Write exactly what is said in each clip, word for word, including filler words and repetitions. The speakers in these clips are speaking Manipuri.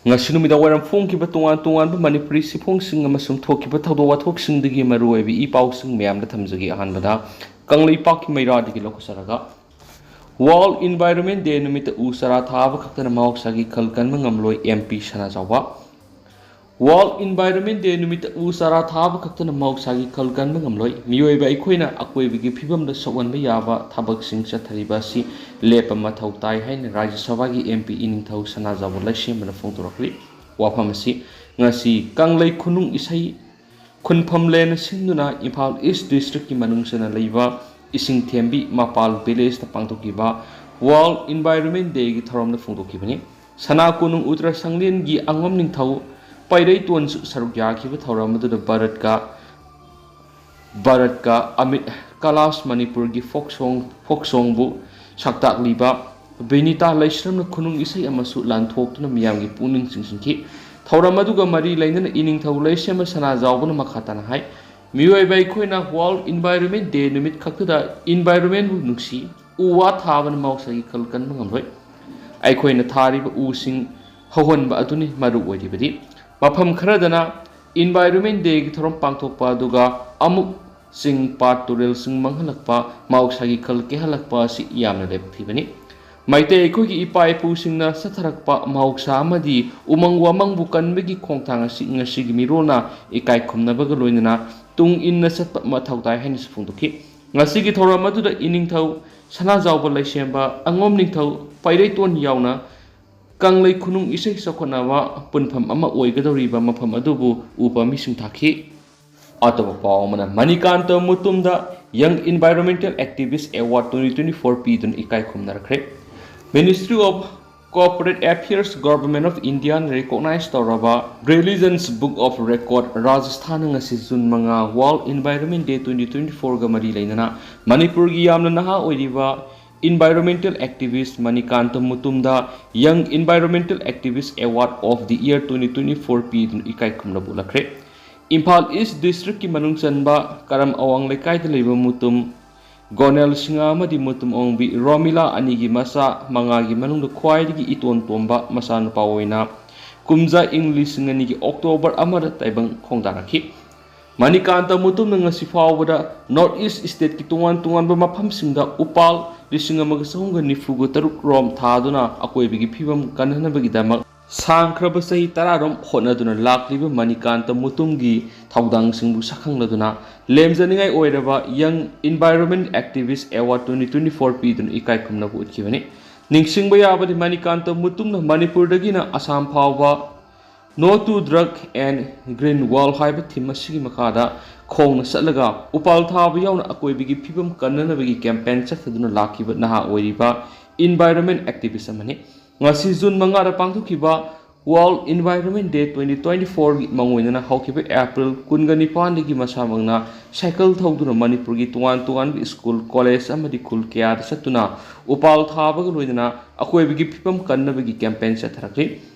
ꯉꯁꯤ ꯅꯨꯃꯤꯗꯥꯡ ꯋꯥꯏꯔꯝ ꯐꯣꯡꯈꯤꯕ ꯇꯣꯉꯥꯟ ꯇꯣꯉꯥꯟꯕ ꯃꯅꯤꯄꯨꯔꯤ ꯁꯤꯐꯣꯡꯁꯤꯡ ꯑꯃꯁꯨꯡ ꯊꯣꯛꯈꯤꯕ ꯊꯧꯗꯣꯛ ꯋꯥꯊꯣꯛꯁꯤꯡꯗꯒꯤ ꯃꯔꯨꯑꯣꯏꯕ ꯏ ꯄꯥꯎꯁꯤꯡ ꯃꯌꯥꯝꯗ ꯊꯝꯖꯒꯦ꯫ ꯑꯍꯥꯟꯕꯗ ꯀꯪꯂꯩꯄꯥꯛꯀꯤ ꯃꯩꯔꯥꯗꯒꯤ ꯂꯧꯈꯠꯆꯔꯒ, World Environment Day ꯅꯨꯃꯤꯠꯇ ꯎ ꯆꯥꯔꯥ ꯊꯥꯕ ꯈꯛꯇꯅ ꯃꯍꯧꯁꯥꯒꯤ ꯈꯜ ꯀꯟꯕ ꯉꯝꯂꯣꯏ, ꯑꯦꯝ ꯄꯤ ꯁꯅꯥꯖꯥꯎꯕ꯫ World Environment Day ꯅꯨꯃꯤꯠꯇ ꯎ ꯆꯥꯔꯥ ꯊꯥꯕ ꯈꯛꯇꯅ ꯃꯍꯧꯁꯥꯒꯤ ꯈꯜ ꯀꯟꯕ ꯉꯝꯂꯣꯏ꯫ ꯃꯤꯑꯣꯏꯕ ꯑꯩꯈꯣꯏꯅ ꯑꯀꯣꯏꯕꯒꯤ ꯐꯤꯕꯝꯗ ꯁꯣꯛꯍꯟꯕ ꯌꯥꯕ ꯊꯕꯛꯁꯤꯡ ꯆꯠꯊꯔꯤꯕ ꯑꯁꯤ ꯂꯦꯞꯄ ꯃꯊꯧ ꯇꯥꯏ ꯍꯥꯏꯅ ꯔꯥꯖ꯭ꯌ ꯁꯚꯥꯒꯤ ꯑꯦꯝ ꯄꯤ ꯏꯅꯤꯡꯊꯧ ꯁꯅꯥꯖꯥꯎꯕ ꯂꯩꯁꯦꯝꯕꯅ ꯐꯣꯡꯗꯣꯔꯛꯂꯤ꯫ ꯋꯥꯐꯝ ꯑꯁꯤ ꯉꯁꯤ ꯀꯪꯂꯩ ꯈꯨꯅꯨꯡ ꯏꯁꯩ ꯈꯨꯟꯐꯝꯂꯦꯟꯅ ꯁꯤꯟꯗꯨꯅ ꯏꯝꯐꯥꯜ ꯏꯁ ꯗꯤꯁꯇ꯭ꯔꯤꯛꯀꯤ ꯃꯅꯨꯡ ꯆꯟꯅ ꯂꯩꯕ ꯏꯁꯤꯡꯊꯦꯝꯕꯤ ꯃꯄꯥꯜ ꯚꯤꯂꯦꯖꯇ ꯄꯥꯡꯊꯣꯛꯈꯤꯕ World Environment Dayꯒꯤ ꯊꯧꯔꯝꯗ ꯐꯣꯡꯗꯣꯛꯈꯤꯕꯅꯤ꯫ ꯁꯅꯥ ꯀꯣꯅꯨꯡ ꯎꯇ꯭ꯔ ꯁꯪꯂꯦꯟꯒꯤ ꯑꯉꯣꯝ ꯅꯤꯡꯊꯧ ꯄꯩꯔꯩꯇꯣꯟꯁꯨ ꯁꯔꯨꯛ ꯌꯥꯈꯤꯕ ꯊꯧꯔꯝ ꯑꯗꯨꯗ ꯚꯥꯔꯠꯀ ꯚꯥꯔꯠꯀ ꯑꯃꯤꯠ ꯀꯂꯥꯁ ꯃꯅꯤꯄꯨꯔꯒꯤ ꯐꯣꯛ ꯁꯣꯡ ꯐꯣꯛ ꯁꯣꯡꯕꯨ ꯁꯛꯇꯥꯛꯂꯤꯕ ꯕꯤꯅꯤꯇꯥ ꯂꯩꯁ꯭ꯔꯝꯅ ꯈꯨꯅꯨꯡ ꯏꯁꯩ ꯑꯃꯁꯨ ꯂꯥꯟꯊꯣꯛꯇꯨꯅ ꯃꯤꯌꯥꯝꯒꯤ ꯄꯨꯛꯅꯤꯡ ꯆꯤꯡꯁꯤꯟꯈꯤ꯫ ꯊꯧꯔꯝ ꯑꯗꯨꯒ ꯃꯔꯤ ꯂꯩꯅꯅ ꯏꯅꯤꯡꯊꯧ ꯂꯩꯁꯦꯝꯕ ꯁꯅꯥꯖꯥꯎꯕꯅ ꯃꯈꯥ ꯇꯥꯅ ꯍꯥꯏ, ꯃꯤꯑꯣꯏꯕ ꯑꯩꯈꯣꯏꯅ World Environment Day ꯅꯨꯃꯤꯠ ꯈꯛꯇꯗ environmentꯕꯨ ꯅꯨꯡꯁꯤ, ꯎ ꯋꯥ ꯊꯥꯕꯅ ꯃꯍꯧꯁꯥꯒꯤ ꯈꯜ ꯀꯟꯕ ꯉꯝꯂꯣꯏ꯫ ꯑꯩꯈꯣꯏꯅ ꯊꯥꯔꯤꯕ ꯎꯁꯤꯡ ꯍꯧꯍꯟꯕ ꯑꯗꯨꯅꯤ ꯃꯔꯨ ꯑꯣꯏꯔꯤꯕꯗꯤ꯫ ꯃꯐꯝ ꯈꯔꯗꯅ Environment Dayꯒꯤ ꯊꯧꯔꯝ ꯄꯥꯡꯊꯣꯛꯄ ꯑꯗꯨꯒ ꯑꯃꯨꯛ ꯆꯤꯡ, ꯄꯥꯠ, ꯇꯨꯔꯦꯜꯁꯤꯡ ꯃꯥꯡꯍꯜꯂꯛꯄ, ꯃꯍꯧꯁꯥꯒꯤ ꯈꯜ ꯀꯦꯍꯜꯂꯛꯄ ꯑꯁꯤ ꯌꯥꯝꯅ ꯂꯦꯞꯊꯤꯕꯅꯤ꯫ ꯃꯩꯇꯩ ꯑꯩꯈꯣꯏꯒꯤ ꯏꯄꯥ ꯏꯄꯨꯁꯤꯡꯅ ꯆꯠꯊꯔꯛꯄ ꯃꯍꯧꯁꯥ ꯑꯃꯗꯤ ꯎꯃꯪ ꯋꯥꯃꯪꯕꯨ ꯀꯟꯕꯒꯤ ꯈꯣꯡꯊꯥꯡ ꯑꯁꯤ ꯉꯁꯤꯒꯤ ꯃꯤꯔꯣꯜꯅ ꯏꯀꯥꯏ ꯈꯨꯝꯅꯕꯒ ꯂꯣꯏꯅꯅ ꯇꯨꯡ ꯏꯟꯅ ꯆꯠꯄ ꯃꯊꯧ ꯇꯥꯏ ꯍꯥꯏꯅꯁꯨ ꯐꯣꯡꯗꯣꯛꯈꯤ꯫ ꯉꯁꯤꯒꯤ ꯊꯧꯔꯝ ꯑꯗꯨꯗ ꯏꯅꯤꯡꯊꯧ ꯁꯅꯥꯖꯥꯎꯕ ꯂꯩꯁꯦꯝꯕ, ꯑꯉꯣꯝ ꯅꯤꯡꯊꯧ ꯄꯩꯔꯩꯇꯣꯟ ꯌꯥꯎꯅ ꯀꯪꯂꯩ ꯈꯨꯅꯨꯡ ꯏꯁꯩ ꯆꯥꯎꯈꯠꯅꯕ ꯄꯨꯟꯐꯝ ꯑꯃ ꯑꯣꯏꯒꯗꯧꯔꯤꯕ ꯃꯐꯝ ꯑꯗꯨꯕꯨ ꯎ ꯄꯥꯝꯕꯤꯁꯤꯡ ꯊꯥꯈꯤ꯫ ꯑꯇꯣꯞꯄ ꯄꯥꯎ ꯑꯃꯅ, Manikanta ꯃꯨꯇꯨꯝꯗ Young Environmental Activist Award twenty twenty four ꯄꯤꯗꯨꯅ ꯏꯀꯥꯏ ꯈꯨꯝꯅꯔꯛꯈ꯭ꯔꯦ꯫ Ministry of Corporate Affairs, Government of Indiaꯅ recognize ꯇꯧꯔꯕ Guardian's Book of Record, ꯔꯥꯖꯁꯊꯥꯟꯅ ꯉꯁꯤ ꯖꯨꯟ ꯃꯉꯥ World Environment Day twenty twenty fourꯒ ꯃꯔꯤ ꯂꯩꯅꯅ ꯃꯅꯤꯄꯨꯔꯒꯤ ꯌꯥꯝꯅ ꯅꯍꯥ ꯑꯣꯏꯔꯤꯕ environmental activist Manikanta ꯃꯨꯇꯨꯝꯗ Young Environmental Activist Award of the Year twenty twenty four ꯄꯤꯗꯨꯅ ꯏꯀꯥꯏ ꯈꯨꯝꯅꯕ ꯎꯠꯂꯛꯈ꯭ꯔꯦ꯫ ꯏꯝꯐꯥꯜ ꯏꯁ ꯗꯤꯁꯇ꯭ꯔꯤꯛꯀꯤ ꯃꯅꯨꯡ ꯆꯟꯕ ꯀꯔꯝ ꯑꯋꯥꯡ ꯂꯩꯀꯥꯏꯗ ꯂꯩꯕ ꯃꯨꯇꯨꯝ ꯒꯣꯅꯦꯜ ꯁꯤꯡꯍ ꯑꯃꯗꯤ ꯃꯨꯇꯨꯝ ꯑꯣꯡꯕꯤ ꯔꯣꯃꯤꯂꯥ ꯑꯅꯤꯒꯤ ꯃꯆꯥ ꯃꯉꯥꯒꯤ ꯃꯅꯨꯡꯗ ꯈ꯭ꯋꯥꯏꯗꯒꯤ ꯏꯇꯣꯟ ꯇꯣꯟꯕ ꯃꯆꯥꯅꯨꯄꯥ ꯑꯣꯏꯅ ꯀꯨꯝꯖꯥ ꯏꯪ ꯂꯤꯁꯤꯡ ꯑꯅꯤꯒꯤ ꯑꯣꯛꯇꯣꯕꯔ ꯑꯃꯗ ꯇꯥꯏꯕꯪ ꯈꯣꯡꯗꯥꯔꯛꯈꯤ꯫ ꯃꯅꯤꯀꯥꯟꯇ ꯃꯨꯇꯨꯝꯅ ꯉꯁꯤ ꯐꯥꯎꯕꯗ ꯅꯣꯔꯠ ꯏꯁ ꯁ꯭ꯇꯦꯠꯀꯤ ꯇꯣꯉꯥꯟ ꯇꯣꯉꯥꯟꯕ ꯃꯐꯝꯁꯤꯡꯗ ꯎꯄꯥꯜ ꯂꯤꯁꯤꯡ ꯑꯃꯒ ꯆꯍꯨꯝꯒ ꯅꯤꯐꯨꯒ ꯇꯔꯨꯛ ꯔꯣꯝ ꯊꯥꯗꯨꯅ ꯑꯀꯣꯏꯕꯒꯤ ꯐꯤꯕꯝ ꯀꯟꯅꯅꯕꯒꯤꯗꯃꯛ ꯁꯥꯡꯈ꯭ꯔꯕ ꯆꯍꯤ ꯇꯔꯥꯔꯣꯝ ꯍꯣꯠꯅꯗꯨꯅ ꯂꯥꯛꯂꯤꯕ ꯃꯅꯤꯀꯥꯟꯇ ꯃꯨꯇꯨꯝꯒꯤ ꯊꯧꯗꯥꯡꯁꯤꯡꯕꯨ ꯁꯛꯈꯪꯂꯗꯨꯅ ꯂꯦꯝꯖꯅꯤꯡꯉꯥꯏ ꯑꯣꯏꯔꯕ Young Environment Activist Award twenty twenty four ꯄꯤꯗꯨꯅ ꯏꯀꯥꯏ ꯈꯨꯝꯅꯕ ꯎꯠꯈꯤꯕꯅꯤ꯫ ꯅꯤꯡꯁꯤꯡꯕ ꯌꯥꯕꯗꯤ ꯃꯅꯤꯀꯥꯟꯇ ꯃꯨꯇꯨꯝꯅ ꯃꯅꯤꯄꯨꯔꯗꯒꯤꯅ ꯑꯁꯥꯝ ꯐꯥꯎꯕ No to Drug and Green World ꯍꯥꯏꯕ ꯊꯤꯝ ꯑꯁꯤꯒꯤ ꯃꯈꯥꯗ ꯈꯣꯡꯅ ꯆꯠꯂꯒ ꯎꯄꯥꯜ ꯊꯥꯕ ꯌꯥꯎꯅ ꯑꯀꯣꯏꯕꯒꯤ ꯐꯤꯕꯝ ꯀꯟꯅꯅꯕꯒꯤ ꯀꯦꯝꯄꯦꯟ ꯆꯠꯊꯗꯨꯅ ꯂꯥꯛꯈꯤꯕ ꯅꯍꯥ ꯑꯣꯏꯔꯤꯕ ꯏꯟꯚꯥꯏꯔꯣꯟꯃꯦꯟ ꯑꯦꯛꯇꯤꯚꯤꯁ ꯑꯃꯅꯤ꯫ ꯉꯁꯤ ꯖꯨꯟ ꯃꯉꯥꯗ ꯄꯥꯡꯊꯣꯛꯈꯤꯕ World Environment Day twenty twenty fourꯒꯤ ꯃꯥꯡꯑꯣꯏꯅꯅ ꯍꯧꯈꯤꯕ ꯑꯦꯄ꯭ꯔꯤꯜ ꯀꯨꯟꯒ ꯅꯤꯄꯥꯟꯗꯒꯤ ꯃꯁꯥꯃꯛꯅ ꯁꯥꯏꯀꯜ ꯊꯧꯗꯨꯅ ꯃꯅꯤꯄꯨꯔꯒꯤ ꯇꯣꯉꯥꯟ ꯇꯣꯉꯥꯟꯕ ꯁ꯭ꯀꯨꯜ, ꯀꯣꯂꯦꯖ ꯑꯃꯗꯤ ꯈꯨꯜ ꯀꯌꯥꯗ ꯆꯠꯇꯨꯅ ꯎꯄꯥꯜ ꯊꯥꯕꯒ ꯂꯣꯏꯅꯅ ꯑꯀꯣꯏꯕꯒꯤ ꯐꯤꯕꯝ ꯀꯟꯅꯕꯒꯤ ꯀꯦꯝꯄꯦꯟ ꯆꯠꯊꯔꯛꯂꯤ꯫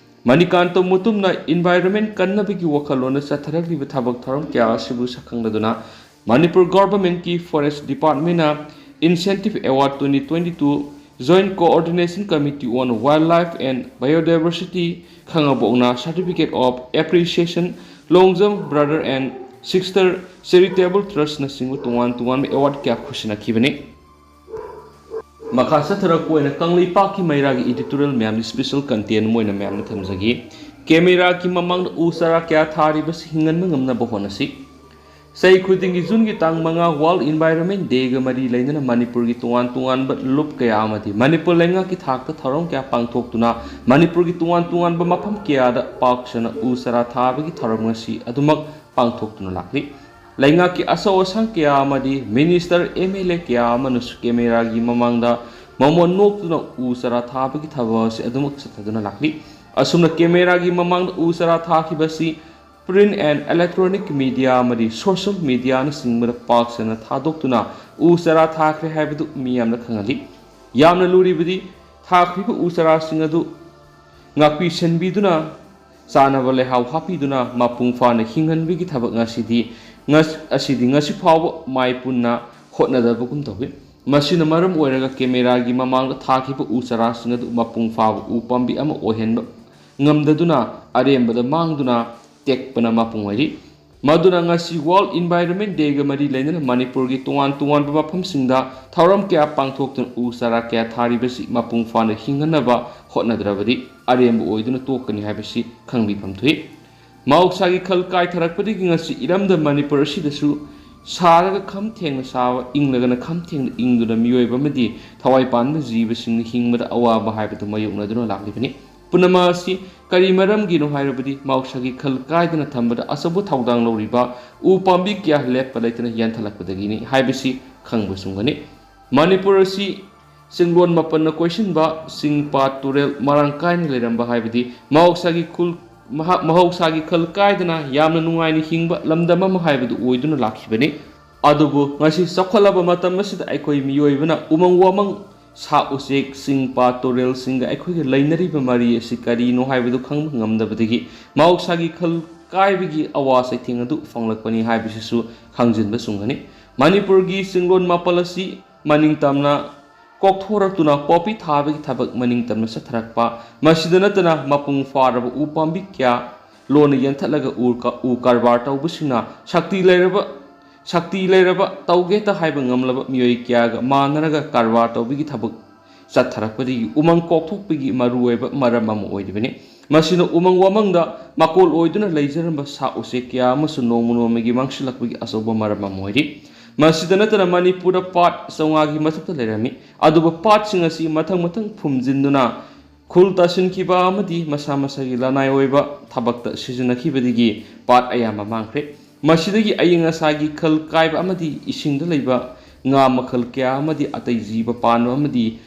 ꯃꯅꯤꯀꯥꯟꯇ ꯃꯨꯇꯨꯝꯅ ꯏꯟꯚꯥꯏꯔꯣꯟꯃꯦꯟ ꯀꯟꯅꯕꯒꯤ ꯋꯥꯈꯜꯂꯣꯟꯗ ꯆꯠꯊꯔꯛꯂꯤꯕ ꯊꯕꯛ ꯊꯧꯔꯝ ꯀꯌꯥ ꯑꯁꯤꯕꯨ ꯁꯛꯈꯪꯂꯗꯨꯅ ꯃꯅꯤꯄꯨꯔ ꯒꯣꯚꯔꯟꯃꯦꯟꯠꯀꯤ ꯐꯣꯔꯦꯁ꯭ꯠ ꯗꯤꯄꯥꯔꯠꯃꯦꯟꯠꯅ Incentive Award twenty twenty two Joint Coordination Committee on Wildlife and Biodiversity ꯈꯥꯉꯕꯣꯛꯅ Certificate of Appreciation, Long Jump Brother and Sister Charitable Trustꯅꯆꯤꯡꯕ ꯇꯣꯉꯥꯟ ꯇꯣꯉꯥꯟꯕ ꯑꯦꯋꯥꯔꯗ ꯀꯌꯥ ꯈꯨꯠꯁꯤꯟꯅꯈꯤꯕꯅꯤ꯫ ꯃꯈꯥ ꯆꯠꯊꯔꯛꯄ ꯑꯣꯏꯅ ꯀꯪꯂꯩꯄꯥꯛꯀꯤ ꯃꯩꯔꯥꯒꯤ editorial ꯃꯌꯥꯝꯒꯤ special content ꯑꯃ ꯑꯣꯏꯅ ꯃꯌꯥꯝꯅ ꯊꯝꯖꯒꯦ꯫ ꯀꯦꯃꯦꯔꯥꯒꯤ ꯃꯃꯥꯡꯗ ꯎ ꯆꯥꯔꯥ ꯀꯌꯥ ꯊꯥꯔꯤꯕꯁꯤ ꯍꯤꯡꯍꯟꯕ ꯉꯝꯅꯕ ꯍꯣꯠꯅꯁꯤ꯫ ꯆꯍꯤ ꯈꯨꯗꯤꯡꯒꯤ ꯖꯨꯟꯒꯤ ꯇꯥꯡ ꯃꯉꯥ World Environment Dayꯒ ꯃꯔꯤ ꯂꯩꯅꯅ ꯃꯅꯤꯄꯨꯔꯒꯤ ꯇꯣꯉꯥꯟ ꯇꯣꯉꯥꯟꯕ ꯂꯨꯞ ꯀꯌꯥ ꯑꯃꯗꯤ ꯃꯅꯤꯄꯨꯔ ꯂꯩꯉꯥꯛꯀꯤ ꯊꯥꯛꯇ ꯊꯧꯔꯝ ꯀꯌꯥ ꯄꯥꯡꯊꯣꯛꯇꯨꯅ ꯃꯅꯤꯄꯨꯔꯒꯤ ꯇꯣꯉꯥꯟ ꯇꯣꯉꯥꯟꯕ ꯃꯐꯝ ꯀꯌꯥꯗ ꯄꯥꯛ ꯁꯟꯅ ꯎ ꯆꯥꯔꯥ ꯊꯥꯕꯒꯤ ꯊꯧꯔꯝ ꯉꯁꯤ ꯑꯗꯨꯃꯛ ꯄꯥꯡꯊꯣꯛꯇꯨꯅ ꯂꯥꯛꯂꯤ꯫ ꯂꯩꯉꯥꯛꯀꯤ ꯑꯆꯧ ꯑꯁꯥꯡ ꯀꯌꯥ ꯑꯃꯗꯤ ꯃꯤꯅꯤꯁꯇꯔ, ꯑꯦꯝ ꯑꯦꯜ ꯑꯦ ꯀꯌꯥ ꯑꯃꯅꯁꯨ ꯀꯦꯃꯦꯔꯥꯒꯤ ꯃꯃꯥꯡꯗ ꯃꯃꯣꯟ ꯅꯣꯛꯇꯨꯅ ꯎ ꯆꯥꯔꯥ ꯊꯥꯕꯒꯤ ꯊꯕꯛ ꯑꯁꯤ ꯑꯗꯨꯃꯛ ꯆꯠꯊꯗꯨꯅ ꯂꯥꯛꯂꯤ꯫ ꯑꯁꯨꯝꯅ ꯀꯦꯃꯦꯔꯥꯒꯤ ꯃꯃꯥꯡꯗ ꯎ ꯆꯥꯔꯥ ꯊꯥꯈꯤꯕ ꯑꯁꯤ print and electronic media ꯑꯃꯗꯤ social mediaꯅꯆꯤꯡꯕꯗ ꯄꯥꯛ ꯁꯟꯅ ꯊꯥꯗꯣꯛꯇꯨꯅ ꯎ ꯆꯥꯔꯥ ꯊꯥꯈ꯭ꯔꯦ ꯍꯥꯏꯕꯗꯨ ꯃꯤꯌꯥꯝꯅ ꯈꯪꯍꯜꯂꯤ꯫ ꯌꯥꯝꯅ ꯂꯨꯔꯤꯕꯗꯤ ꯊꯥꯈ꯭ꯔꯤꯕ ꯎ ꯆꯥꯔꯥꯁꯤꯡ ꯑꯗꯨ ꯉꯥꯛꯄꯤ ꯁꯦꯟꯕꯤꯗꯨꯅ ꯆꯥꯅꯕ ꯂꯩꯍꯥꯎ ꯍꯥꯞꯄꯤꯗꯨꯅ ꯃꯄꯨꯡ ꯐꯥꯅ ꯍꯤꯡꯍꯟꯕꯒꯤ ꯊꯕꯛ ꯉꯁꯤꯗꯤ, ꯉꯁ-, ꯑꯁꯤꯗꯤ ꯉꯁꯤ ꯐꯥꯎꯕ ꯃꯥꯏ ꯄꯨꯟꯅ ꯍꯣꯠꯅꯗꯕꯒꯨꯝ ꯇꯧꯏ꯫ ꯃꯁꯤꯅ ꯃꯔꯝ ꯑꯣꯏꯔꯒ ꯀꯦꯃꯦꯔꯥꯒꯤ ꯃꯃꯥꯡꯗ ꯊꯥꯈꯤꯕ ꯎ ꯆꯥꯔꯥꯁꯤꯡ ꯑꯗꯨ ꯃꯄꯨꯡ ꯐꯥꯕ ꯎ ꯄꯥꯝꯕꯤ ꯑꯃ ꯑꯣꯏꯍꯟꯕ ꯉꯝꯗꯗꯨꯅ ꯑꯔꯦꯝꯕꯗ ꯃꯥꯡꯗꯨꯅ ꯇꯦꯛꯄꯅ ꯃꯄꯨꯡ ꯑꯣꯏꯔꯤ꯫ ꯃꯗꯨꯅ ꯉꯁꯤ World Environment Day ꯒ ꯃꯔꯤ ꯂꯩꯅꯅ ꯃꯅꯤꯄꯨꯔꯒꯤ ꯇꯣꯉꯥꯟ ꯇꯣꯉꯥꯟꯕ ꯃꯐꯝꯁꯤꯡꯗ ꯊꯧꯔꯝ ꯀꯌꯥ ꯄꯥꯡꯊꯣꯛꯇꯨꯅ ꯎ ꯆꯥꯔꯥ ꯀꯌꯥ ꯊꯥꯔꯤꯕꯁꯤ ꯃꯄꯨꯡ ꯐꯥꯅ ꯍꯤꯡꯍꯟꯅꯕ ꯍꯣꯠꯅꯗ꯭ꯔꯕꯗꯤ ꯑꯔꯦꯝꯕ ꯑꯣꯏꯗꯨꯅ ꯇꯣꯛꯀꯅꯤ ꯍꯥꯏꯕꯁꯤ ꯈꯪꯕꯤꯐꯝ ꯊꯣꯛꯏ꯫ ꯃꯍꯧꯁꯥꯒꯤ ꯈꯜ ꯀꯥꯏꯊꯔꯛꯄꯗꯒꯤ ꯉꯁꯤ ꯏꯔꯝꯗꯝ ꯃꯅꯤꯄꯨꯔ ꯑꯁꯤꯗꯁꯨ ꯁꯥꯔꯒ ꯈꯝ ꯊꯦꯡꯅ ꯁꯥꯕ, ꯏꯪꯂꯒꯅ ꯈꯝ ꯊꯦꯡꯅ ꯏꯪꯗꯨꯅ ꯃꯤꯑꯣꯏꯕ ꯑꯃꯗꯤ ꯊꯋꯥꯏ ꯄꯥꯟꯕ ꯖꯤꯕꯁꯤꯡꯅ ꯍꯤꯡꯕꯗ ꯑꯋꯥꯕ ꯍꯥꯏꯕꯗꯨ ꯃꯥꯌꯣꯛꯅꯗꯨꯅ ꯂꯥꯛꯂꯤꯕꯅꯤ꯫ ꯄꯨꯝꯅꯃꯛ ꯑꯁꯤ ꯀꯔꯤ ꯃꯔꯝꯒꯤꯅꯣ ꯍꯥꯏꯔꯕꯗꯤ ꯃꯍꯧꯁꯥꯒꯤ ꯈꯜ ꯀꯥꯏꯗꯅ ꯊꯝꯕꯗ ꯑꯆꯧꯕ ꯊꯧꯗꯥꯡ ꯂꯧꯔꯤꯕ ꯎ ꯄꯥꯝꯕꯤ ꯀꯌꯥ ꯂꯦꯞꯄ ꯂꯩꯇꯅ ꯌꯥꯟꯊꯠꯂꯛꯄꯗꯒꯤꯅꯤ ꯍꯥꯏꯕꯁꯤ ꯈꯪꯕ ꯆꯨꯝꯒꯅꯤ꯫ ꯃꯅꯤꯄꯨꯔ ꯑꯁꯤ ꯆꯤꯡꯂꯣꯟ ꯃꯥꯄꯟꯅ ꯀꯣꯏꯁꯤꯟꯕ ꯆꯤꯡ ꯄꯥꯠ ꯇꯨꯔꯦꯜ ꯃꯔꯥꯡ ꯀꯥꯏꯅ ꯂꯩꯔꯝꯕ ꯍꯥꯏꯕꯗꯤ ꯃꯍꯧꯁꯥꯒꯤ ꯈꯨꯜ-, ꯃꯍꯥ-, ꯃꯍꯧꯁꯥꯒꯤ ꯈꯜ ꯀꯥꯏꯗꯅ ꯌꯥꯝꯅ ꯅꯨꯡꯉꯥꯏꯅ ꯍꯤꯡꯕ ꯂꯝꯗꯝ ꯑꯃ ꯍꯥꯏꯕꯗꯨ ꯑꯣꯏꯗꯨꯅ ꯂꯥꯛꯈꯤꯕꯅꯤ꯫ ꯑꯗꯨꯕꯨ ꯉꯁꯤ ꯆꯥꯎꯈꯠꯂꯕ ꯃꯇꯝ ꯑꯁꯤꯗ ꯑꯩꯈꯣꯏ ꯃꯤꯑꯣꯏꯕꯅ ꯎꯃꯪ ꯋꯥꯃꯪ, ꯁꯥ ꯎꯆꯦꯛ, ꯆꯤꯡ ꯄꯥꯠ ꯇꯨꯔꯦꯜꯁꯤꯡꯒ ꯑꯩꯈꯣꯏꯒ ꯂꯩꯅꯔꯤꯕ ꯃꯔꯤ ꯑꯁꯤ ꯀꯔꯤꯅꯣ ꯍꯥꯏꯕꯗꯨ ꯈꯪꯕ ꯉꯝꯗꯕꯗꯒꯤ ꯃꯍꯧꯁꯥꯒꯤ ꯈꯜ ꯀꯥꯏꯕꯒꯤ ꯑꯋꯥ ꯆꯩꯊꯦꯡ ꯑꯗꯨ ꯐꯪꯂꯛꯄꯅꯤ ꯍꯥꯏꯕꯁꯤꯁꯨ ꯈꯪꯖꯤꯟꯕ ꯆꯨꯝꯒꯅꯤ꯫ ꯃꯅꯤꯄꯨꯔꯒꯤ ꯆꯤꯡꯂꯣꯟ ꯃꯥꯄꯜ ꯑꯁꯤ ꯃꯅꯤꯡ ꯇꯝꯅ ꯀꯣꯛꯊꯣꯔꯛꯇꯨꯅ ꯄꯣꯄꯤ ꯊꯥꯕꯒꯤ ꯊꯕꯛ ꯃꯅꯤꯡ ꯇꯝꯅ ꯆꯠꯊꯔꯛꯄ, ꯃꯁꯤꯗ ꯅꯠꯇꯅ ꯃꯄꯨꯡ ꯐꯥꯔꯕ ꯎ ꯄꯥꯝꯕꯤ ꯀꯌꯥ ꯂꯣꯟꯅ ꯌꯥꯟꯊꯠꯂꯒ ꯎ ꯀ-, ꯎ ꯀꯔꯕꯥꯔ ꯇꯧꯕꯁꯤꯡꯅ ꯁꯛꯇꯤ ꯂꯩꯔꯕ, ꯁꯛꯇꯤ ꯂꯩꯔꯕ ꯇꯧꯒꯦꯇ ꯍꯥꯏꯕ ꯉꯝꯂꯕ ꯃꯤꯑꯣꯏ ꯀꯌꯥꯒ ꯃꯥꯟꯅꯔꯒ ꯀꯔꯕꯥꯔ ꯇꯧꯕꯒꯤ ꯊꯕꯛ ꯆꯠꯊꯔꯛꯄꯗꯒꯤ ꯎꯃꯪ ꯀꯣꯛꯊꯣꯛꯄꯒꯤ ꯃꯔꯨꯑꯣꯏꯕ ꯃꯔꯝ ꯑꯃ ꯑꯣꯏꯔꯤꯕꯅꯤ꯫ ꯃꯁꯤꯅ ꯎꯃꯪ ꯋꯥꯃꯪꯗ ꯃꯀꯣꯜ ꯑꯣꯏꯗꯨꯅ ꯂꯩꯖꯔꯝꯕ ꯁꯥ ꯎꯆꯦꯛ ꯀꯌꯥ ꯑꯃꯁꯨ ꯅꯣꯡꯃ ꯅꯣꯡꯃꯒꯤ ꯃꯥꯡꯁꯤꯜꯂꯛꯄꯒꯤ ꯑꯆꯧꯕ ꯃꯔꯝ ꯑꯃ ꯑꯣꯏꯔꯤ꯫ ꯃꯁꯤꯗ ꯅꯠꯇꯅ ꯃꯅꯤꯄꯨꯔꯗ ꯄꯥꯠ ꯆꯥꯝꯃꯉꯥꯒꯤ ꯃꯊꯛꯇ ꯂꯩꯔꯝꯃꯤ꯫ ꯑꯗꯨꯕꯨ ꯄꯥꯠꯁꯤꯡ ꯑꯁꯤ ꯃꯊꯪ ꯃꯊꯪ ꯐꯨꯝꯖꯤꯟꯗꯨꯅ ꯈꯨꯜ ꯇꯥꯁꯤꯟꯈꯤꯕ ꯑꯃꯗꯤ ꯃꯁꯥ ꯃꯁꯥꯒꯤ ꯂꯅꯥꯏ ꯑꯣꯏꯕ ꯊꯕꯛꯇ ꯁꯤꯖꯤꯟꯅꯈꯤꯕꯗꯒꯤ ꯄꯥꯠ ꯑꯌꯥꯝꯕ ꯃꯥꯡꯈ꯭ꯔꯦ꯫ ꯃꯁꯤꯗꯒꯤ ꯑꯏꯪ ꯑꯁꯥꯒꯤ ꯈꯜ ꯀꯥꯏꯕ ꯑꯃꯗꯤ ꯏꯁꯤꯡꯗ ꯂꯩꯕ ꯉꯥ ꯃꯈꯜ ꯀꯌꯥ ꯑꯃꯗꯤ ꯑꯇꯩ ꯖꯤꯕ ꯄꯥꯟꯕ ꯑꯃꯗꯤ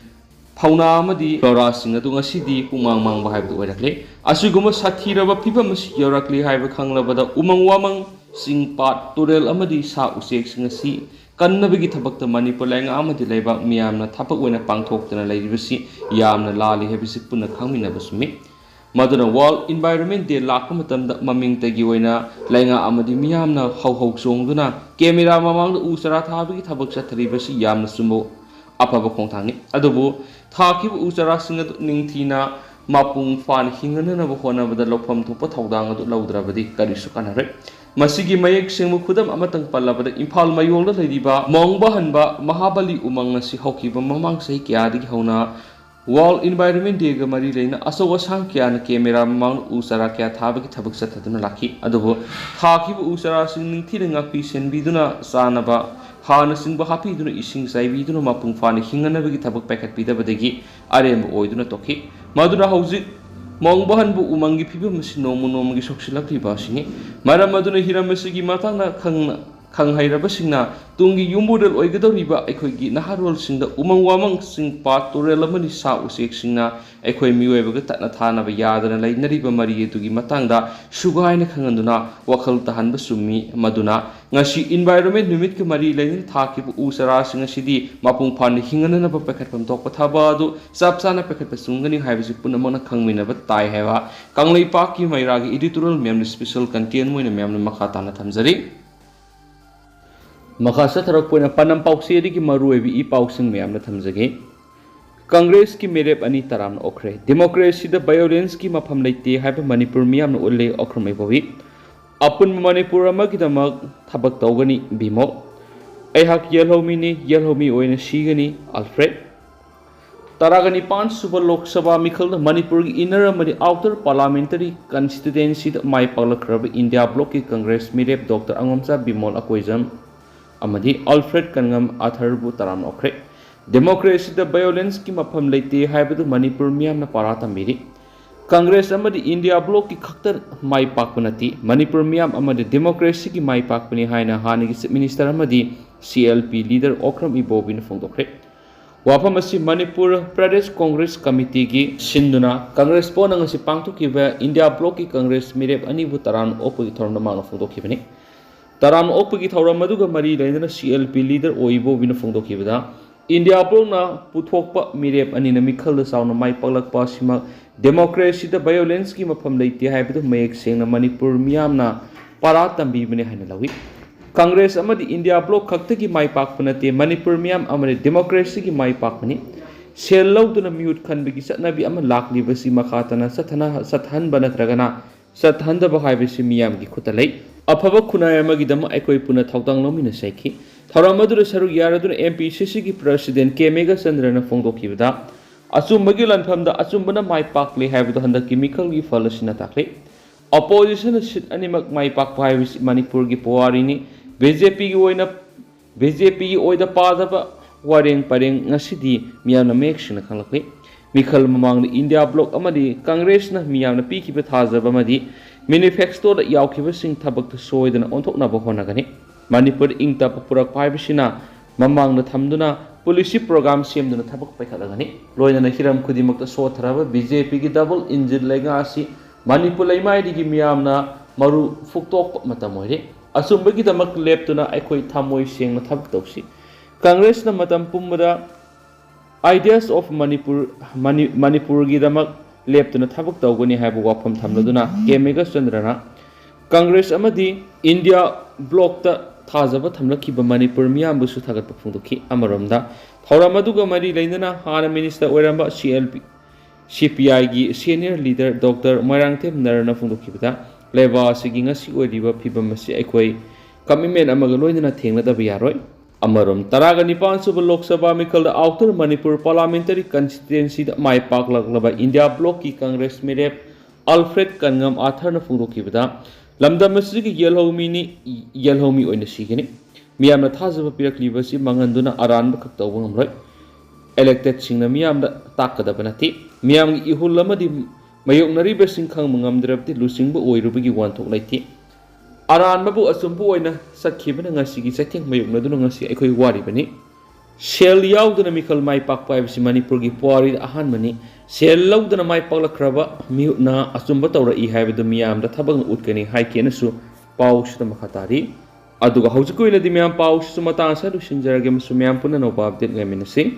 ꯐꯧꯅꯥ ꯑꯃꯗꯤ ꯂꯧꯔꯥꯁꯤꯡ ꯑꯗꯨ ꯉꯁꯤꯗꯤ ꯄꯨꯡꯃꯥꯡ ꯃꯥꯡꯕ ꯍꯥꯏꯕꯗꯨ ꯑꯣꯏꯔꯛꯂꯦ꯫ ꯑꯁꯤꯒꯨꯝꯕ ꯁꯥꯊꯤꯔꯕ ꯐꯤꯕꯝ ꯑꯁꯤ ꯌꯧꯔꯛꯂꯤ ꯍꯥꯏꯕ ꯈꯪꯂꯕꯗ ꯎꯃꯪ ꯋꯥꯃꯪ, ꯆꯤꯡ ꯄꯥꯠ, ꯇꯨꯔꯦꯜ ꯑꯃꯗꯤ ꯁꯥ ꯎꯆꯦꯛꯁꯤꯡ ꯑꯁꯤ ꯀꯟꯅꯕꯒꯤ ꯊꯕꯛꯇ ꯃꯅꯤꯄꯨꯔ ꯂꯩꯉꯥꯛ ꯑꯃꯗꯤ ꯂꯩꯕꯥꯛ ꯃꯤꯌꯥꯝꯅ ꯊꯕꯛ ꯑꯣꯏꯅ ꯄꯥꯡꯊꯣꯛꯇꯨꯅ ꯂꯩꯔꯤꯕꯁꯤ ꯌꯥꯝꯅ ꯂꯥꯜꯂꯤ ꯍꯥꯏꯕꯁꯤ ꯄꯨꯟꯅ ꯈꯪꯃꯤꯟꯅꯕ ꯆꯨꯝꯃꯤ꯫ ꯃꯗꯨꯅ World Environment Day ꯂꯥꯛꯄ ꯃꯇꯝꯗ ꯃꯃꯤꯡꯇꯒꯤ ꯑꯣꯏꯅ ꯂꯩꯉꯥꯛ ꯑꯃꯗꯤ ꯃꯤꯌꯥꯝꯅ ꯍꯧ ꯍꯧ ꯆꯣꯡꯗꯨꯅ camera ꯃꯃꯥꯡꯗ ꯎ ꯆꯥꯔꯥ ꯊꯥꯕꯒꯤ ꯊꯕꯛ ꯆꯠꯊꯔꯤꯕꯁꯤ ꯌꯥꯝꯅ ꯆꯨꯝꯕ ꯑꯐꯕ ꯈꯣꯡꯊꯥꯡꯅꯤ꯫ ꯑꯗꯨꯕꯨ ꯊꯥꯈꯤꯕ ꯎ ꯆꯥꯔꯥꯁꯤꯡ ꯑꯗꯨ ꯅꯤꯡꯊꯤꯅ ꯃꯄꯨꯡ ꯐꯥꯅ ꯍꯤꯡꯍꯟꯅꯅꯕ ꯍꯣꯠꯅꯕꯗ ꯂꯧꯐꯝ ꯊꯣꯛꯄ ꯊꯧꯗꯥꯡ ꯑꯗꯨ ꯂꯧꯗ꯭ꯔꯕꯗꯤ ꯀꯔꯤꯁꯨ ꯀꯥꯟꯅꯔꯣꯏ꯫ ꯃꯁꯤꯒꯤ ꯃꯌꯦꯛ ꯁꯦꯡꯕ ꯈꯨꯗꯝ ꯑꯃꯇꯪ ꯄꯜꯂꯕꯗ, ꯏꯝꯐꯥꯜ ꯃꯌꯣꯜꯗ ꯂꯩꯔꯤꯕ ꯃꯣꯡꯕꯍꯟꯕ ꯃꯍꯥꯕꯂꯤ ꯎꯃꯪ ꯑꯁꯤ ꯍꯧꯈꯤꯕ ꯃꯃꯥꯡ ꯆꯍꯤ ꯀꯌꯥꯗꯒꯤ ꯍꯧꯅ World Environment Day ꯒ ꯃꯔꯤ ꯂꯩꯅ ꯑꯆꯧ ꯑꯁꯥꯡ ꯀꯌꯥꯅ camera ꯃꯃꯥꯡꯗ ꯎ ꯆꯥꯔꯥ ꯀꯌꯥ ꯊꯥꯕꯒꯤ ꯊꯕꯛ ꯆꯠꯊꯗꯨꯅ ꯂꯥꯛꯈꯤ꯫ ꯑꯗꯨꯕꯨ ꯊꯥꯈꯤꯕ ꯎ ꯆꯥꯔꯥꯁꯤꯡ ꯅꯤꯡꯊꯤꯅ ꯉꯥꯛꯄꯤ ꯁꯦꯟꯕꯤꯗꯨꯅ, ꯆꯥꯅꯕ ꯍꯥꯔꯅꯆꯤꯡꯕ ꯍꯥꯞꯄꯤꯗꯨꯅ, ꯏꯁꯤꯡ ꯆꯥꯏꯕꯤꯗꯨꯅ, ꯃꯄꯨꯡ ꯐꯥꯅ ꯍꯤꯡꯅꯅꯕꯒꯤ ꯊꯕꯛ ꯄꯥꯏꯈꯠꯄꯤꯗꯕꯗꯒꯤ ꯑꯔꯦꯝꯕ ꯑꯣꯏꯗꯨꯅ ꯇꯣꯛꯈꯤ꯫ ꯃꯗꯨꯅ ꯍꯧꯖꯤꯛ ꯃꯣꯡꯕꯍꯟꯕ ꯎꯃꯪꯒꯤ ꯐꯤꯕꯝ ꯑꯁꯤ ꯅꯣꯡꯃ ꯅꯣꯡꯃꯒꯤ ꯁꯣꯛꯆꯤꯜꯂꯛꯂꯤꯕ ꯑꯁꯤꯅꯤ꯫ ꯃꯔꯝ ꯑꯗꯨꯅ ꯍꯤꯔꯝ ꯑꯁꯤꯒꯤ ꯃꯇꯥꯡꯗ ꯈꯪꯅ ꯈꯪꯍꯩꯔꯕꯁꯤꯡꯅ ꯇꯨꯡꯒꯤ ꯌꯨꯝꯕꯨꯔꯦꯜ ꯑꯣꯏꯒꯗꯧꯔꯤꯕ ꯑꯩꯈꯣꯏꯒꯤ ꯅꯍꯥꯔꯣꯜꯁꯤꯡꯗ ꯎꯃꯪ ꯋꯥꯃꯪꯁꯤꯡ, ꯄꯥꯠ, ꯇꯨꯔꯦꯜ ꯑꯃꯗꯤ ꯁꯥ ꯎꯆꯦꯛꯁꯤꯡꯅ ꯑꯩꯈꯣꯏ ꯃꯤꯑꯣꯏꯕꯒ ꯇꯠꯅ ꯊꯥꯅꯕ ꯌꯥꯗꯅ ꯂꯩꯅꯔꯤꯕ ꯃꯔꯤ ꯑꯗꯨꯒꯤ ꯃꯇꯥꯡꯗ ꯁꯨꯒꯥꯏꯅ ꯈꯪꯍꯟꯗꯨꯅ ꯋꯥꯈꯜ ꯇꯥꯍꯟꯕ ꯆꯨꯝꯃꯤ꯫ ꯃꯗꯨꯅ ꯉꯁꯤ Environment ꯅꯨꯃꯤꯠꯀ ꯃꯔꯤ ꯂꯩꯅꯅ ꯊꯥꯈꯤꯕ ꯎ ꯆꯥꯔꯥꯁꯤꯡ ꯑꯁꯤꯗꯤ ꯃꯄꯨꯡ ꯐꯥꯅ ꯍꯤꯡꯍꯟꯅꯅꯕ ꯄꯥꯏꯈꯠꯐꯝ ꯊꯣꯛꯄ ꯊꯕꯛ ꯑꯗꯨ ꯆꯞ ꯆꯥꯅ ꯄꯥꯏꯈꯠꯄ ꯆꯨꯝꯒꯅꯤ ꯍꯥꯏꯕꯁꯤ ꯄꯨꯝꯅꯃꯛꯅ ꯈꯪꯃꯤꯟꯅꯕ ꯇꯥꯏ ꯍꯥꯏꯕ ꯀꯪꯂꯩꯄꯥꯛꯀꯤ ꯃꯩꯔꯥꯒꯤ editorial ꯃꯌꯥꯝꯅ special content ꯑꯣꯏꯅ ꯃꯌꯥꯝꯅ ꯃꯈꯥ ꯇꯥꯅ ꯊꯝꯖꯔꯤ꯫ ꯃꯈꯥ ꯆꯠꯊꯔꯛꯄ ꯑꯣꯏꯅ ꯄꯥꯟꯗꯝ ꯄꯥꯎꯆꯦꯗꯒꯤ ꯃꯔꯨꯑꯣꯏꯕ ꯏ ꯄꯥꯎꯁꯤꯡ ꯃꯌꯥꯝꯅ ꯊꯝꯖꯒꯦ꯫ ꯀꯪꯒ꯭ꯔꯦꯁꯀꯤ ꯃꯤꯔꯦꯞ ꯑꯅꯤ ꯇꯔꯥꯝꯅ ꯑꯣꯛꯈ꯭ꯔꯦ꯫ Democracy ꯗ violence ꯀꯤ ꯃꯐꯝ ꯂꯩꯇꯦ ꯍꯥꯏꯕ ꯃꯅꯤꯄꯨꯔ ꯃꯤꯌꯥꯝꯅ ꯎꯠꯂꯦ, ꯑꯣꯀ꯭ꯔꯝ ꯏꯕꯣꯕꯤ꯫ ꯑꯄꯨꯟꯕ ꯃꯅꯤꯄꯨꯔ ꯑꯃꯒꯤꯗꯃꯛ ꯊꯕꯛ ꯇꯧꯒꯅꯤ, ꯕꯤꯃꯣꯜ꯫ ꯑꯩꯍꯥꯛ ꯌꯦꯜꯍꯧꯃꯤꯅꯤ, ꯌꯦꯜꯍꯧꯃꯤ ꯑꯣꯏꯅ ꯁꯤꯒꯅꯤ, ꯑꯜꯐ꯭ꯔꯦꯗ꯫ ꯇꯔꯥꯒ ꯅꯤꯄꯥꯟ ꯁꯨꯕ ꯂꯣꯛ ꯁꯚꯥ ꯃꯤꯈꯜꯗ ꯃꯅꯤꯄꯨꯔꯒꯤ inner ꯑꯃꯗꯤ outer parliamentary constituency ꯗ ꯃꯥꯏ ꯄꯥꯛꯂꯛꯈ꯭ꯔꯕ ꯏꯟꯗꯤꯌꯥ ꯕ꯭ꯂꯣꯛꯀꯤ ꯀꯪꯒ꯭ꯔꯦꯁ ꯃꯤꯔꯦꯞ ꯗꯣꯛꯇꯔ ꯑꯉꯣꯝꯆꯥ ꯕꯤꯃꯣꯜ ꯑꯀꯣꯏꯖꯝ ꯑꯃꯗꯤ ꯑꯜꯐ꯭ꯔꯦꯗ ꯀꯟꯉꯝ ꯑꯊꯔꯕꯨ ꯇꯔꯥꯝꯅ ꯑꯣꯛꯈ꯭ꯔꯦ꯫ Democracy ꯗ violence ꯀꯤ ꯃꯐꯝ ꯂꯩꯇꯦ ꯍꯥꯏꯕꯗꯨ ꯃꯅꯤꯄꯨꯔ ꯃꯤꯌꯥꯝꯅ ꯄꯥꯔꯥ ꯇꯝꯕꯤꯔꯤ꯫ ꯀꯪꯒ꯭ꯔꯦꯁ ꯑꯃꯗꯤ ꯏꯟꯗꯤꯌꯥ ꯕ꯭ꯂꯣꯛꯀꯤ ꯈꯛꯇ ꯃꯥꯏ ꯄꯥꯛꯄ ꯅꯠꯇꯦ꯫ ꯃꯅꯤꯄꯨꯔ ꯃꯤꯌꯥꯝ ꯑꯃꯗꯤ democracy ꯒꯤ ꯃꯥꯏ ꯄꯥꯛꯄꯅꯤ ꯍꯥꯏꯅ ꯍꯥꯟꯅꯒꯤ Chief Minister ꯑꯃꯗꯤ C L P leader Okram ꯏꯕꯣꯕꯤꯅ ꯐꯣꯡꯗꯣꯛꯈ꯭ꯔꯦ꯫ ꯋꯥꯐꯝ ꯑꯁꯤ ꯃꯅꯤꯄꯨꯔ ꯄ꯭ꯔꯗꯦꯁ ꯀꯪꯒ꯭ꯔꯦꯁ ꯀꯃꯤꯇꯤꯒꯤ ꯁꯤꯟꯗꯨꯅ ꯀꯪꯒ꯭ꯔꯦꯁ ꯄꯣꯟꯅ ꯉꯁꯤ ꯄꯥꯡꯊꯣꯛꯈꯤꯕ ꯏꯟꯗꯤꯌꯥ ꯕ꯭ꯂꯣꯛꯀꯤ ꯀꯪꯒ꯭ꯔꯦꯁ ꯃꯤꯔꯦꯞ ꯑꯅꯤꯕꯨ ꯇꯔꯥꯝꯅ ꯑꯣꯛꯄꯒꯤ ꯊꯧꯔꯝꯗ ꯃꯍꯥꯛꯅ ꯐꯣꯡꯗꯣꯛꯈꯤꯕꯅꯤ꯫ ꯇꯔꯥꯝꯅ ꯑꯣꯛꯄꯒꯤ ꯊꯧꯔꯝ ꯑꯗꯨꯒ ꯃꯔꯤ ꯂꯩꯅꯅ C L P leader ꯑꯣ ꯏꯕꯣꯕꯤꯅ ꯐꯣꯡꯗꯣꯛꯈꯤꯕꯗ, ꯏꯟꯗꯤꯌꯥ ꯕ꯭ꯂꯣꯛꯅ ꯄꯨꯊꯣꯛꯄ ꯃꯤꯔꯦꯞ ꯑꯅꯤꯅ ꯃꯤꯈꯜꯗ ꯆꯥꯎꯅ ꯃꯥꯏ ꯄꯥꯛꯂꯛꯄ ꯑꯁꯤꯃꯛ democracy ꯗ violence ꯀꯤ ꯃꯐꯝ ꯂꯩꯇꯦ ꯍꯥꯏꯕꯗꯨ ꯃꯌꯦꯛ ꯁꯦꯡꯅ ꯃꯅꯤꯄꯨꯔ ꯃꯤꯌꯥꯝꯅ ꯄꯥꯔꯥ ꯇꯝꯕꯤꯕꯅꯤ ꯍꯥꯏꯅ ꯂꯧꯏ꯫ ꯀꯪꯒ꯭ꯔꯦꯁ ꯑꯃꯗꯤ ꯏꯟꯗꯤꯌꯥ ꯕ꯭ꯂꯣꯛ ꯈꯛꯇꯒꯤ ꯃꯥꯏ ꯄꯥꯛꯄ ꯅꯠꯇꯦ, ꯃꯅꯤꯄꯨꯔ ꯃꯤꯌꯥꯝ ꯑꯃꯗꯤ democracy ꯒꯤ ꯃꯥꯏ ꯄꯥꯛꯄꯅꯤ꯫ ꯁꯦꯜ ꯂꯧꯗꯨꯅ ꯃꯤꯍꯨꯠ ꯈꯟꯕꯒꯤ ꯆꯠꯅꯕꯤ ꯑꯃ ꯂꯥꯛꯂꯤꯕꯁꯤ ꯃꯈꯥ ꯇꯥꯅ ꯆꯠꯊꯅ-, ꯆꯠꯊꯍꯟꯕ ꯅꯠꯇ꯭ꯔꯒꯅ ꯆꯠꯊꯍꯟꯗꯕ ꯍꯥꯏꯕꯁꯤ ꯃꯤꯌꯥꯝꯒꯤ ꯈꯨꯠꯇ ꯂꯩ꯫ ꯑꯐꯕ ꯈꯨꯟꯅꯥꯏ ꯑꯃꯒꯤꯗꯃꯛ ꯑꯩꯈꯣꯏ ꯄꯨꯟꯅ ꯊꯧꯗꯥꯡ ꯂꯧꯃꯤꯟꯅꯁꯤ ꯍꯥꯏꯈꯤ꯫ ꯊꯧꯔꯝ ꯑꯗꯨꯗ ꯁꯔꯨꯛ ꯌꯥꯔꯗꯨꯅ M P C C ꯒꯤ President K ꯃꯦꯘꯆꯟꯗ꯭ꯔꯅ ꯐꯣꯡꯗꯣꯛꯈꯤꯕꯗ, ꯑꯆꯨꯝꯕꯒꯤ ꯂꯥꯟꯐꯝꯗ ꯑꯆꯨꯝꯕꯅ ꯃꯥꯏ ꯄꯥꯛꯂꯦ ꯍꯥꯏꯕꯗꯨ ꯍꯟꯗꯛꯀꯤ ꯃꯤꯈꯜꯒꯤ ꯐꯜ ꯑꯁꯤꯅ ꯇꯥꯛꯂꯤ꯫ Opposition ꯅ seat ꯑꯅꯤꯃꯛ ꯃꯥꯏ ꯄꯥꯛꯄ ꯍꯥꯏꯕꯁꯤ ꯃꯅꯤꯄꯨꯔꯒꯤ ꯄꯨꯋꯥꯔꯤꯅꯤ꯫ B J P ꯒꯤ ꯑꯣꯏꯅ, B J P ꯒꯤ ꯑꯣꯏꯗ ꯄꯥꯗꯕ ꯋꯥꯔꯦꯡ ꯄꯔꯦꯡ ꯉꯁꯤꯗꯤ ꯃꯤꯌꯥꯝꯅ ꯃꯌꯦꯛ ꯁꯦꯡꯅ ꯈꯪꯂꯛꯂꯤ꯫ ꯃꯤꯈꯜ ꯃꯃꯥꯡꯗ India bloc ꯑꯃꯗꯤ Congress ꯅ ꯃꯤꯌꯥꯝꯅ ꯄꯤꯈꯤꯕ ꯊꯥꯖꯕ ꯑꯃꯗꯤ manifesto ꯗ ꯌꯥꯎꯈꯤꯕꯁꯤꯡ ꯊꯕꯛꯇ ꯁꯣꯏꯗꯅ ꯑꯣꯟꯊꯣꯛꯅꯕ ꯍꯣꯠꯅꯒꯅꯤ꯫ ꯃꯅꯤꯄꯨꯔꯗ ꯏꯪ ꯇꯞꯄ ꯄꯨꯔꯛꯄ ꯍꯥꯏꯕꯁꯤꯅ ꯃꯃꯥꯡꯗ ꯊꯝꯗꯨꯅ policy program ꯁꯦꯝꯗꯨꯅ ꯊꯕꯛ ꯄꯥꯏꯈꯠꯂꯒꯅꯤ꯫ ꯂꯣꯏꯅꯅ ꯍꯤꯔꯝ ꯈꯨꯗꯤꯡꯃꯛꯇ ꯁꯣꯠꯊꯔꯕ B J P ꯒꯤ double engine ꯂꯩꯉꯥꯛ ꯑꯁꯤ ꯃꯅꯤꯄꯨꯔ ꯂꯩꯃꯥꯏꯗꯒꯤ ꯃꯤꯌꯥꯝꯅ ꯃꯔꯨ ꯐꯨꯛꯇꯣꯛꯄ ꯃꯇꯝ ꯑꯣꯏꯔꯦ꯫ ꯑꯆꯨꯝꯕꯒꯤꯗꯃꯛ ꯂꯦꯞꯇꯨꯅ ꯑꯩꯈꯣꯏ ꯊꯃꯣꯏ ꯁꯦꯡꯅ ꯊꯕꯛ ꯇꯧꯁꯤ꯫ Congress ꯅ ꯃꯇꯝ ꯄꯨꯝꯕꯗ Ideas of Manipur, ꯃꯅꯤ-, ꯃꯅꯤꯄꯨꯔꯒꯤꯗꯃꯛ ꯂꯦꯞꯇꯨꯅ ꯊꯕꯛ ꯇꯧꯒꯅꯤ ꯍꯥꯏꯕ ꯋꯥꯐꯝ ꯊꯝꯂꯗꯨꯅ K ꯃꯦꯘꯆꯟꯗ꯭ꯔꯅ Congress ꯑꯃꯗꯤ India bloc ꯇ ꯊꯥꯖꯕ ꯊꯝꯂꯛꯈꯤꯕ ꯃꯅꯤꯄꯨꯔ ꯃꯤꯌꯥꯝꯕꯨꯁꯨ ꯊꯥꯒꯠꯄ ꯐꯣꯡꯗꯣꯛꯈꯤ꯫ ꯑꯃꯔꯣꯝꯗ, ꯊꯧꯔꯝ ꯑꯗꯨꯒ ꯃꯔꯤ ꯂꯩꯅꯅ ꯍꯥꯟꯅ minister ꯑꯣꯏꯔꯝꯕ C L P, C P I ꯒꯤ senior leader Doctor ꯃꯣꯏꯔꯥꯡꯊꯦꯝ ꯅꯔꯅ ꯐꯣꯡꯗꯣꯛꯈꯤꯕꯗ, ꯂꯩꯕꯥꯛ ꯑꯁꯤꯒꯤ ꯉꯁꯤ ꯑꯣꯏꯔꯤꯕ ꯐꯤꯕꯝ ꯑꯁꯤ ꯑꯩꯈꯣꯏ commitment ꯑꯃꯒ ꯂꯣꯏꯅꯅ ꯊꯦꯡꯅꯗꯕ ꯌꯥꯔꯣꯏ꯫ ꯑꯃꯔꯣꯝ, ꯇꯔꯥꯒ ꯅꯤꯄꯥꯟ ꯁꯨꯕ Lok Sabha ꯃꯤꯈꯜꯗ Outer Manipur Parliamentary Constituency ꯗ ꯃꯥꯏ ꯄꯥꯛꯂꯛꯂꯕ India bloc ꯀꯤ Congress ꯃꯤꯔꯦꯞ Alfred ꯀꯟꯉꯝ ꯑꯥꯊꯔꯅ ꯐꯣꯡꯗꯣꯛꯈꯤꯕꯗ, ꯂꯝꯗꯝ ꯑꯁꯤꯒꯤ ꯌꯦꯜꯍꯧꯃꯤꯅꯤ, ꯌꯦꯜꯍꯧꯃꯤ ꯑꯣꯏꯅ ꯁꯤꯒꯅꯤ꯫ ꯃꯤꯌꯥꯝꯅ ꯊꯥꯖꯕ ꯄꯤꯔꯛꯂꯤꯕ ꯑꯁꯤ ꯃꯥꯡꯍꯟꯗꯨꯅ ꯑꯔꯥꯟꯕ ꯈꯛ ꯇꯧꯕ ꯉꯝꯂꯣꯏ꯫ Elected ꯁꯤꯡꯅ ꯃꯤꯌꯥꯝꯗ ꯇꯥꯛꯀꯗꯕ ꯅꯠꯇꯦ꯫ ꯃꯤꯌꯥꯝꯒꯤ ꯏꯍꯨꯜ ꯑꯃꯗꯤ ꯃꯥꯌꯣꯛꯅꯔꯤꯕꯁꯤꯡ ꯈꯪꯕ ꯉꯝꯗ꯭ꯔꯕꯗꯤ ꯂꯨꯆꯤꯡꯕ ꯑꯣꯏꯔꯨꯕꯒꯤ ꯋꯥꯟꯊꯣꯛ ꯂꯩꯇꯦ꯫ ꯑꯔꯥꯟꯕꯕꯨ ꯑꯆꯨꯝꯕ ꯑꯣꯏꯅ ꯆꯠꯈꯤꯕꯅ ꯉꯁꯤꯒꯤ ꯆꯩꯊꯦꯡ ꯃꯥꯌꯣꯛꯅꯗꯨꯅ ꯉꯁꯤ ꯑꯩꯈꯣꯏ ꯋꯥꯔꯤꯕꯅꯤ꯫ ꯁꯦꯜ ꯌꯥꯎꯗꯅ ꯃꯤꯈꯜ ꯃꯥꯏ ꯄꯥꯛꯄ ꯍꯥꯏꯕꯁꯤ ꯃꯅꯤꯄꯨꯔꯒꯤ ꯄꯨꯋꯥꯔꯤꯗ ꯑꯍꯥꯟꯕꯅꯤ꯫ ꯁꯦꯜ ꯂꯧꯗꯅ ꯃꯥꯏ ꯄꯥꯛꯂꯛꯈ꯭ꯔꯕ ꯃꯤꯍꯨꯠꯅ ꯑꯆꯨꯝꯕ ꯇꯧꯔꯛꯏ ꯍꯥꯏꯕꯗꯨ ꯃꯤꯌꯥꯝꯗ ꯊꯕꯛꯅ ꯎꯠꯀꯅꯤ ꯍꯥꯏꯈꯤꯅꯁꯨ ꯄꯥꯎꯁꯤꯗ ꯃꯈꯥ ꯇꯥꯔꯤ꯫ ꯑꯗꯨꯒ ꯍꯧꯖꯤꯛꯀꯤ ꯑꯣꯏꯅꯗꯤ ꯃꯌꯥꯝ ꯄꯥꯎꯁꯤꯁꯨ ꯃꯇꯥꯡ ꯑꯁꯤꯗ ꯂꯣꯏꯁꯤꯟꯖꯔꯒꯦ, ꯃꯁꯨ ꯃꯌꯥꯝ ꯄꯨꯟꯅ ꯑꯅꯧꯕ update ꯉꯥꯏꯃꯤꯟꯅꯁꯤ꯫